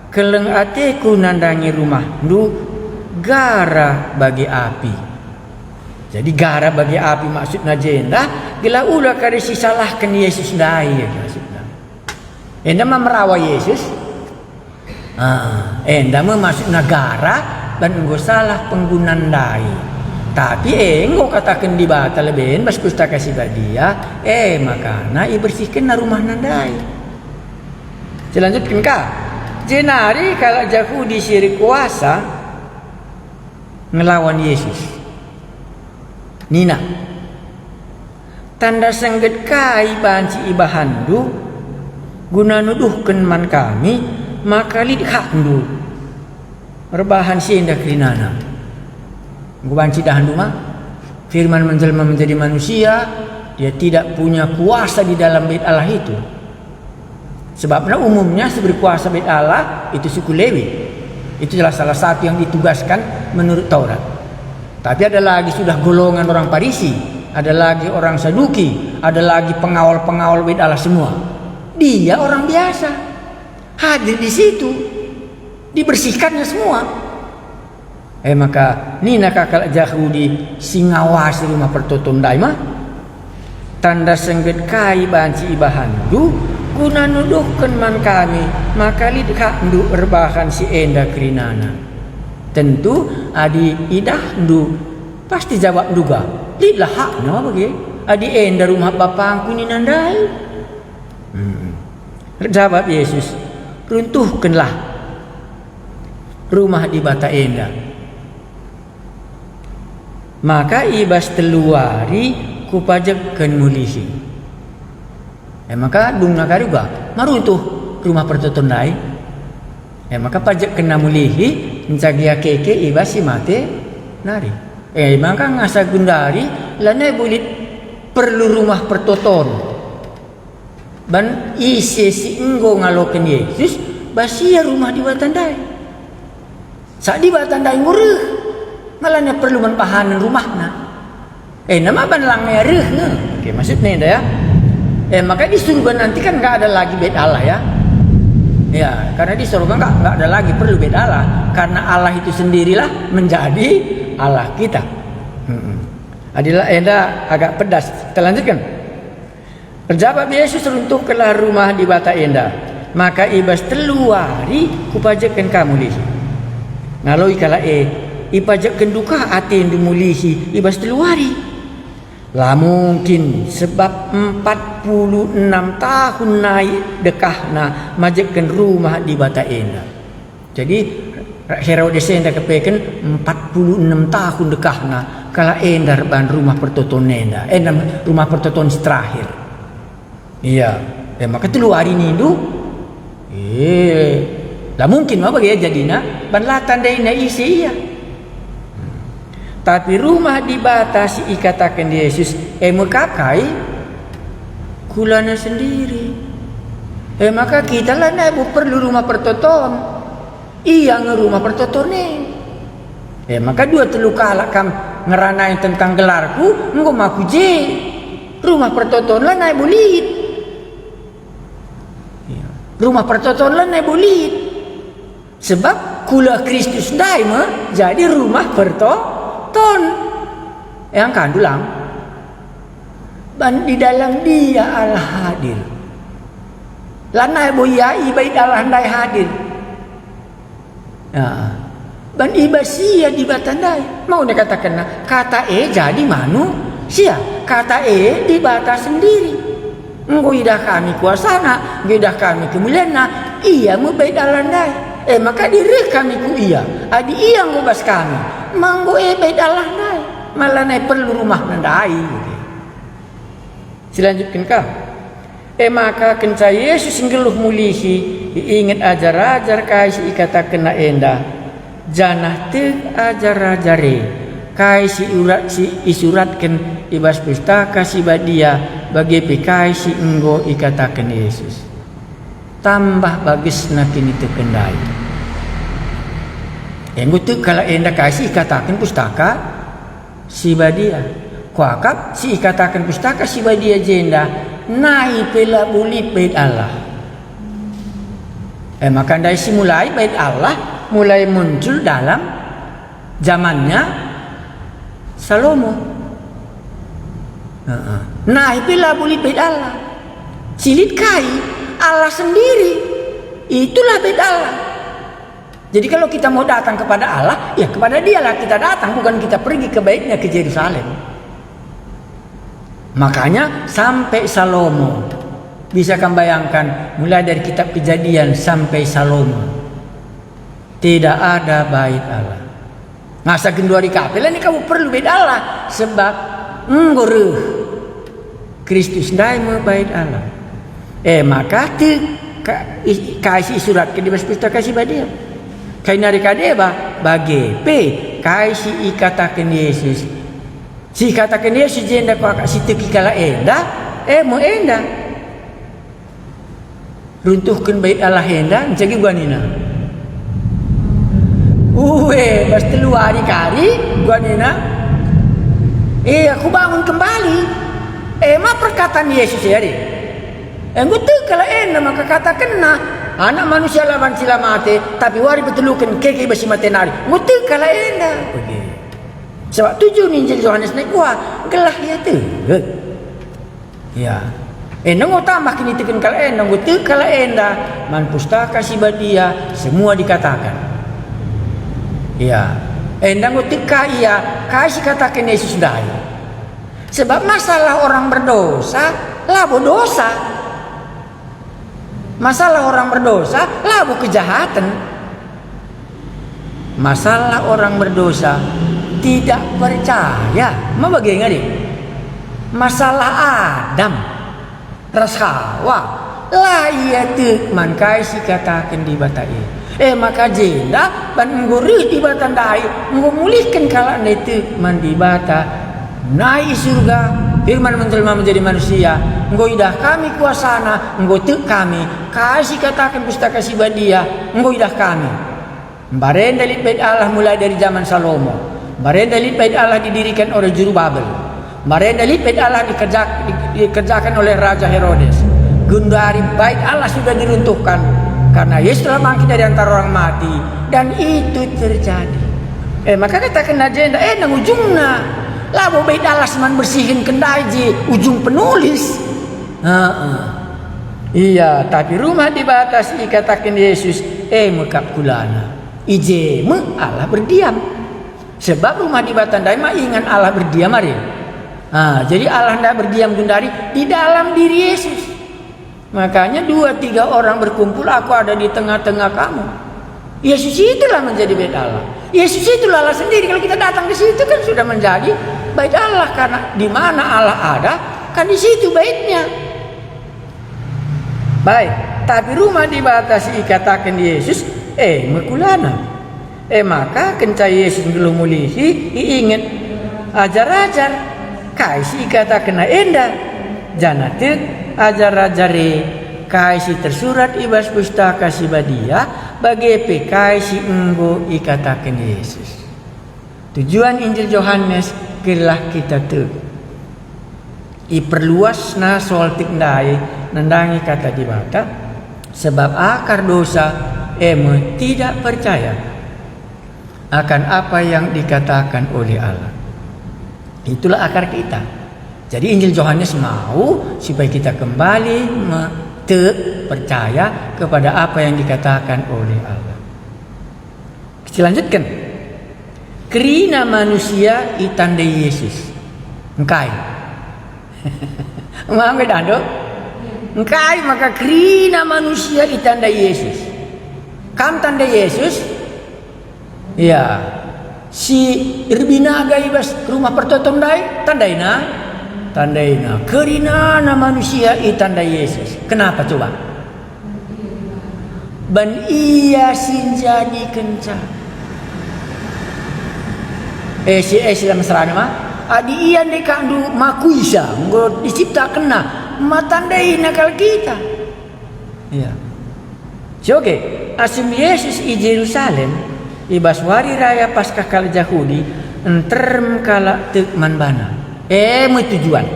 keleng ateku nandangi rumahndu, gara bage api. Jadi gara bage api maksudna jenda, gelah ula kari sisalahken Yesus ndai maksudna. Enda ma merawa Yesus? Ah, enda me maksudna gara, ban enggo salah pengguna ndai. Tapi enggo kataken Dibata leben bas Pustaka Si Badia, e makana ibersihkenna rumahna ndai. Selanjutken ka, jenari kalak Jahudi si erkuasa ngelawan Yesus. Nina, "Tanda sengget kai banci ibahanndu guna nuduhken man kami maka lit hakndu erbahan si enda kerinana?" Enggo banci idahndu ma? Firman menjelma menjadi manusia, dia tidak punya kuasa di dalam Bait Allah itu. Sebabnya umumnya si berkuasa Bait Allah itu suku Lewi. Itulah salah satu yang ditugaskan menurut Taurat. Tapi ada lagi sudah golongan orang Parisi, ada lagi orang Saduki, ada lagi pengawal-pengawal Bait Allah semua. Dia orang biasa. Hadir di situ. Dibersihkannya semua. E maka nina ka kalak Jahudi si ngawasi rumah pertoton ndai ma, "Tanda sengget kai banci ibahanndu guna nuduhken man kami maka lit hakndu erbahan si enda kerinana? Tentu adi idahndu, pasti jawabndu ga, 'Litlah hakna bage, adi enda rumah bapangku nina ndai.'" Hmm. Erjabap Yesus, "Runtuhkenlah rumah Dibata enda. Maka i bas telu wari Kupajekken mulihi." E maka dungna kari uga, ma runtuh rumah pertoton ndai. E maka pajekkenna mulihi, ncagia keke i bas si mate nari. E maka ngasa gundari lanai bulit perlu rumah pertoton. Ban ise si enggo ngaloken Yesus, bas ia rumah Dibata ndai. Sa Dibata ndai enggo reh, malana perlu man bahanen rumahna. E, nama ban lang ia reh nge. Oke, maksudna enda ya. E, maka di surga nanti kan nggak ada lagi Bait Allah ya. Ya, karena di surga nggak, nggak ada lagi perlu Bait Allah. Karena Allah itu sendirilah menjadi Allah kita. Mm-mm. Adilah enda agak pedas. Kita lanjutkan. Erjabap Yesus, "Runtuhkenlah rumah Dibata enda, maka i bas telu wari Kupajekken ka mulihi." Ngaloi kalak e, "Ipajekkenndu ka atendu mulihi i bas telu wari?" "La mungkin, sebab empat puluh enam tahun nai dekahna majekken rumah Dibata enda." Jadi, Herodes enda kepeken empat puluh enam tahun dekahna kalak enda erban rumah pertoton enda, enda rumah pertoton si terakhir. Iya, e maka telu wari nindu, eh, la mungkin ma bage jadina, ban la tandaina ise ia. Tapi rumah Dibata si ikataken Yesus, e me kap kai? Kulana sendiri. E maka kita lanai bo perlu rumah pertoton. Ia nge rumah pertoton e. E maka dua telu kalak kam Ngerana tentang gelarku, enggo ma ku je. Rumah pertoton lanai bo lit. Ya. Rumah pertoton lanai bo lit. Sebab kula Kristus ndai me jadi rumah pertoton. E, angkandu lang. Ban di dalam Dia Allah hadir. Lanai bo ia i bait Allah ndai hadir. Ya. Ban i bas ia Dibata ndai. Mau nikatakenna, Kata e jadi manusia. Kata e Dibata sendiri. Enggo idah kami kuasaNa, enggo idah kami kemulianNa. Ia me bait Allah ndai. E maka direh kami ku Ia. Adi Ia enggo bas kami, ma enggo e bait Allah ndai. Ma lanai perlu rumahNa ndai. Silanjutken ka. E maka kenca Jesus nggeluh mulihi, iinget ajar-ajar kai si ikatakenNa enda, janah tek ajar-ajar e kai si urat, si isuratken i bas Pustaka Si Badia, bage pe kai si enggo ikataken Jesus. Tambah bagesna kiniteken ndai. Enggo tek kalak enda kai si ikataken Pustaka Si Badia. Kuakap si ikataken Pustaka Si Badia jenda, nai pe labo lit Bait Allah. E maka ndai si mulai Bait Allah mulai muncul dalam zamannya Salomo. Heeh. Nai pe labo lit Bait Allah. Si lit kai? Allah sendiri. Itulah Bait Allah. Jadi kalau kita mau datang kepada Allah, ya kepada Dialah kita datang, bukan kita pergi ke baitnya ke Jerusalem. Makanya sampai Salomo, bisa kamu bayangkan, mulai dari kitab Kejadian sampai Salomo, tidak ada bait Allah. Ngasa genduari ka pe la nikau perlu bait Allah, sebab enggo reh Kristus ndai me bait Allah. E maka tek ka-, i-, kai si isuratken i bas Pustaka Si Badia. Kai nari ka deba, bage pe kai si ikataken Yesus. Si ikataken Yesus jenda kuakap si teki kalak enda, e me enda. Runtuhken bait Allah enda, ncegi guanina. Ue, bas telu wari kari, guanina. E, aku bangun kembali. E, ma perkataan Yesus e, adi. Enggo tek kalak enda maka katakenna, Anak Manusia la banci la mate, tapi wari peteluken keke i bas si mate nari. Enggo tek kalak enda. Oke. Sebab tujuh Injil Yohanes nai kuah, gelah ia tek. Ya. Enda enggo tambah kiniteken kalak enda, enggo tek kalak enda man Pustaka Si Badia, semua dikatakan. Ya. Enda enggo tek ka ia, kai si kataken Yesus ndai. Sebab masalah orang berdosa, labo dosa. Masalah orang berdosa, labo kejahaten. Masalah orang berdosa tidak percaya. Ma bage nge adi? Masalah Adam ras Hawa, la ia tek man kai si kataken Dibata e. E maka jenda ban enggo reh Dibata ndai, enggo mulihken kalak ndai tek man Dibata. Nai i Surga, firman menjelma menjadi manusia, enggo idah kami kuasaNa, enggo tek kami, kai si kataken Pustaka Si Badia, enggo idah kami. Mbarenda lit Bait Allah mulai dari zaman Salomo. Mbarenda lit Bait Allah didirikan oleh Jurubabel. Mbarenda lit Bait Allah dikerjak-, di-, dikerjakan oleh Raja Herodes. Genduari Bait Allah sudah diruntuhkan, karena Yesus telah bangkit dari antara orang mati, dan itu terjadi. E, maka katakenna jenda, e, nang ujungna. Labo Bait Allah si man bersihen kendai je ujung penulis. Heeh. Iya, tapi Rumah Dibata si ikataken Yesus, e me kap kulana. I je me Allah berdiam. Sebab Rumah Dibata ndai ma ingan Allah berdiam, adi. Ah, jadi Allah ndai berdiam genduari di dalam diri Yesus. Makanya dua tiga orang berkumpul, aku ada di tengah-tengah kamu. Yesus itulah menjadi Bait Allah. Yesus itulah Allah sendiri. Kalau kita datang ke situ kan sudah menjadi Bait Allah, karena di mana Allah ada, kan di situ Baitnya. Baik, tapi Rumah Dibata si ikataken Yesus, e me kulana. E maka kenca Yesus nggeluh mulihi, iinget ajar-ajar kai si ikatakenNa enda, janah tek ajar-ajar e kai si tersurat i bas Pustaka Si Badia, bage pe kai si enggo ikataken Yesus. Tujuan Injil Johanes gelah kita tek. Iperluasna soal tek ndai nandangi Kata Dibata, sebab akar dosa e me tidak percaya akan apa yang dikatakan oleh Allah. Itulah akar kita. Jadi Injil Johanes mau supaya kita kembali me-, tek, percaya kepada apa yang dikatakan oleh Allah. Kita lanjutkan. Kerina manusia itandai Yesus. Engkai? Mangga dado? Engkai maka kerina manusia itandai Yesus? Kam tandai Yesus? Ya. Si erbinaga i bas rumah pertoton ndai, tandaina? Tandaina. Kerinana manusia itandai Yesus. Kenapa coba? Ban ia si njadikenca. Eh, si, eh, si dalam serana ma? Adi ia ndekakndu makuisa, enggo diciptakenna, ma tandaina kal kita. Iya. Si oke, asum Yesus i Jerusalem, i bas wari raya Paskah kalak Jahudi, nterem kalak tek man bana. E me tujuan.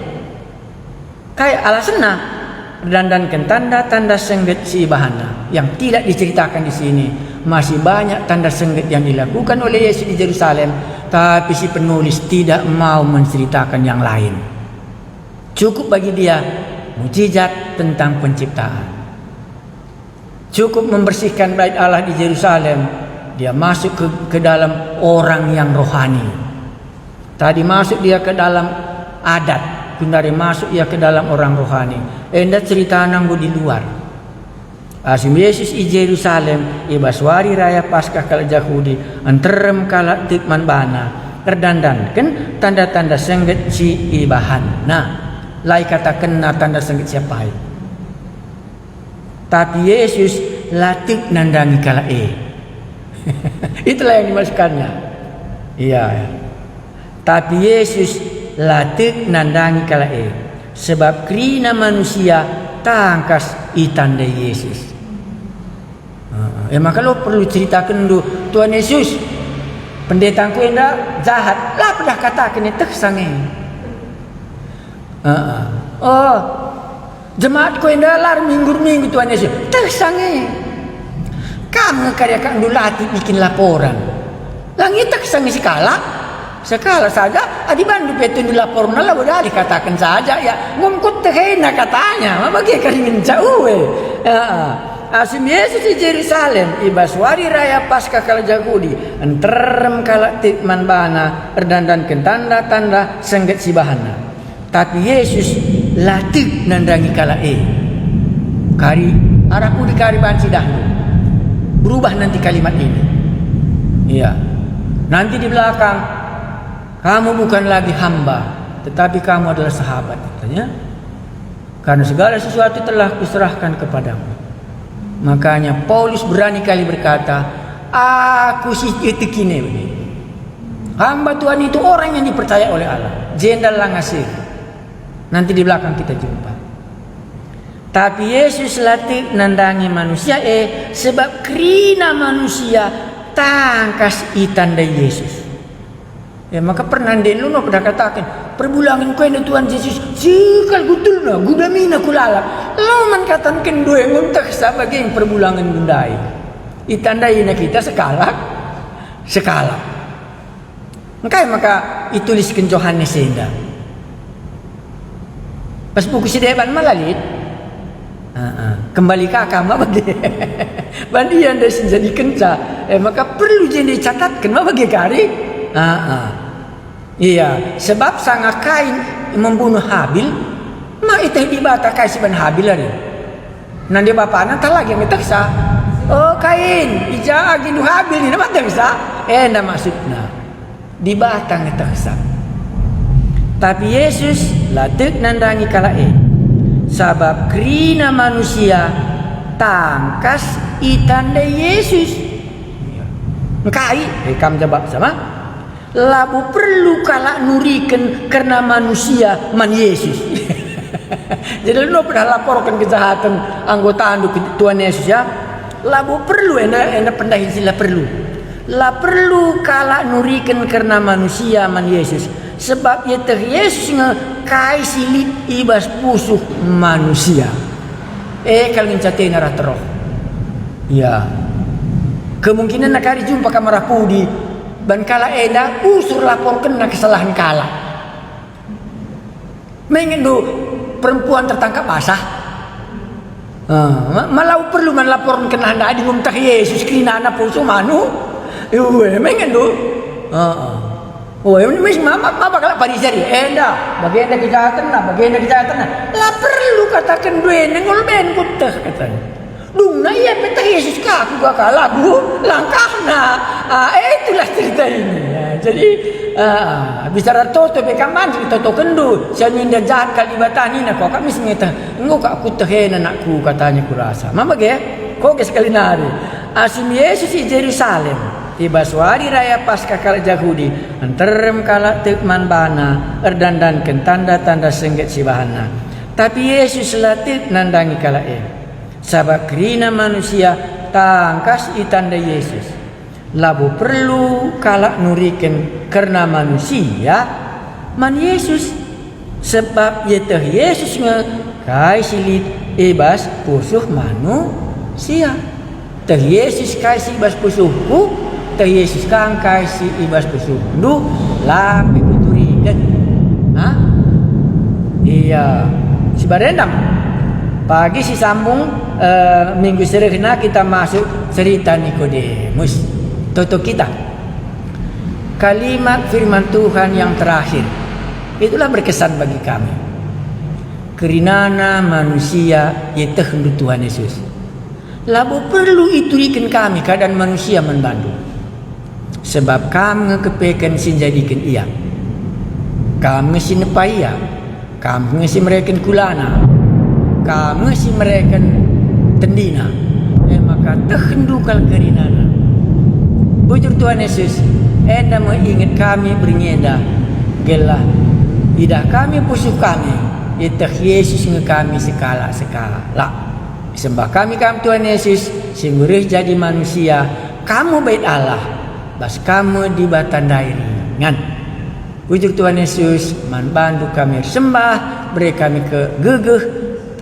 Kai alasenna? Erdandanken tanda-tanda sengget si ibahanna, yang tidak diceritakan di sini. Masih banyak tanda sengget yang dilakukan oleh Yesus di Jerusalem, tapi si penulis tidak mau menceritakan yang lain. Cukup bagi dia mujizat tentang penciptaan. Cukup membersihkan Bait Allah di Jerusalem, dia masuk ke, ke dalam orang yang rohani. Tadi masuk dia ke dalam adat, genduari masuk ia ke dalam orang rohani. Enda ceritana enggo di luar. Asum Yesus i Jerusalem, i bas wari raya Paskah kalak Jahudi, nterem kalak tek man bana, erdandanken tanda-tanda sengget si ibahanna. La ikatakenna tanda sengget si apai. Tapi Yesus la tek nandangi kalak e. Itulah yang dimaksudkannya. Iya. Tapi Yesus la tek nandangi kalak e, sebab kerina manusia tangkas itandai Yesus. Heeh. E maka la perlu ceritaken, "Tuhan Yesus, pendetangku enda jahat." La pedah kataken e, teh sange. Heeh. Oh, jemaatku enda la erminggu-minggu, Tuhan Yesus. Teh sange. Kam nge kari akakndu la tek bikin laporan. La nge teh sange sekalak. Sekalak saja, adi bandu pe tendu laporna la bedari kataken saja, ya. Ngumkut tehena katanya, ma bage kari ngenca ue. Heeh. Asum Yesus i Jerusalem, i bas wari raya Paskah kalak Jahudi, nterem kalak tek man bana, erdandanken tanda-tanda sengget si bahanna. Tapi Yesus la tek nandangi kalak e. Kari, arah pudi kari banci dahndu. Berubah nanti kalimat ini. Iya. Nanti di belakang, "Kamu bukan lagi hamba, tetapi kamu adalah sahabat," katanya. "Karena segala sesuatu telah kuserahkan kepadamu." Makanya Paulus berani kali berkata, "Aku si ieteki e." Hamba Tuhan itu orang yang dipercaya oleh Allah. Jenda la ngasih. Nanti di belakang kita jumpa. Tapi Yesus la tek nandangi manusia e, sebab kerina manusia tangkas itandai Yesus. Ya, maka pernah ndai la pedah kataken, "Perbulangen ku enda Tuhan Yesus, sekal gutulna, gudamina kulalap." La man kataken, "Due nguntehsa bage perbulangen ndai." Itandaina kita sekalak, sekalak. Engkai maka itulisken Johanes enda? Pas buku si deban ma la lit? Heeh. Kembali ka kam, ma bage? Ban ia ndai si njadikenca. E maka perlu jenda icatatken, ma bage kari? Heeh. Iya, sebab sanga Kain membunuh Habil, ma iteh Dibata kai si ibahan Habil ari? Nande bapana ntah la nge tehsa. "O Kain, i ja agi ndu Habil?" nina ma tehsa. Enda maksudna. Dibata nge tehsa. Tapi Yesus la tek nandangi kalak e, sabap kerina manusia tangkas itandai Yesus. Engkai? Eh, kam jabap sama? Labo perlu kalak nuriken kerna manusia man Yesus. Jadi, la pedah laporken kejahaten anggotandu ku Tuhan Yesus, ya. Labo perlu enda, enda pendahin si la perlu. La perlu kalak nuriken kerna manusia man Yesus, sebab ieteh Yesus nge kai si lit i bas pusuh manusia. E kal ngenca tena rah teroh. Ya. Kemungkinenna kari jumpa kam arah pudi, ban kalak enda usur laporkenna kesalahen kalak. Mengendu perempuan tertangkap basah? Ah, ma-, malau perlu man laporkenna enda adi ngumtah Yesus kerinana pusuh manu? Ue, mengendu? Heeh. Ue, mis mama, mama kalak Parisari, enda, bagenda kejahatenna, bagenda kejahatenna. La perlu kataken duene, ngol ben kuteh, katanya. Dungna ia peteh Yesus ka kuga ka lagu langkahna. Ah, eh, itulah cerita ini. Ya, jadi, ah, bicara toto pe kaman si toto kendu, sianu inda jahat kal Dibata nina, kok kami semeteh, enggo ka kutehena anakku, katanya kurasa. Mama ge, koge sekali nari. Asum Yesus i Jerusalem, i bas wari raya Paskah kalak Jahudi, nterem kalak tek man bana, erdandanken tanda-tanda sengget si bahanna. Tapi Yesus la tek nandangi kalak e. Sabap kerina manusia tangkas itandai Yesus. Labo perlu kalak nuriken kerna manusia man Yesus, sebab ieteh Yesus nge kai si lit i bas pusuh manusia. Teh Yesus kai si i bas pusuhku, teh Yesus ka kai si i bas pusuhndu, la pe kuturiken. Ha? Iya, si barendam. Pagi sisambung, eh, minggu si rehna kita masuk cerita Nikodemus. Toto kita. Kalimat firman Tuhan yang terakhir, itulah berkesan bagi kami. Kerinana manusia ietehndu Tuhan Yesus. Labo perlu ituriken kami keadaan manusia man bandu. Sebab kam nge kepeken si njadiken ia. Kam nge si nepa ia. Kam nge si mereken kulana. Kam nge si mereken tendina. E maka tehndu kal kerinana. Bujur Tuhan Yesus, enda me inget kami berngi enda. Gelah idah kami pusuh kami, ieteh Yesus nge kami sekalak-sekalak. Isembah kami Kam, Tuhan Yesus, si enggo reh jadi manusia, Kam me Bait Allah, bas Kam me Dibata ndai ringan. Bujur Tuhan Yesus, man bandu kami ersembah, bere kami kegegeh,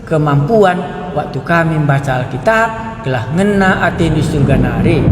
kemampuan, waktu kami mbaca Alkitab, gelah ngena atendu i Surga nari.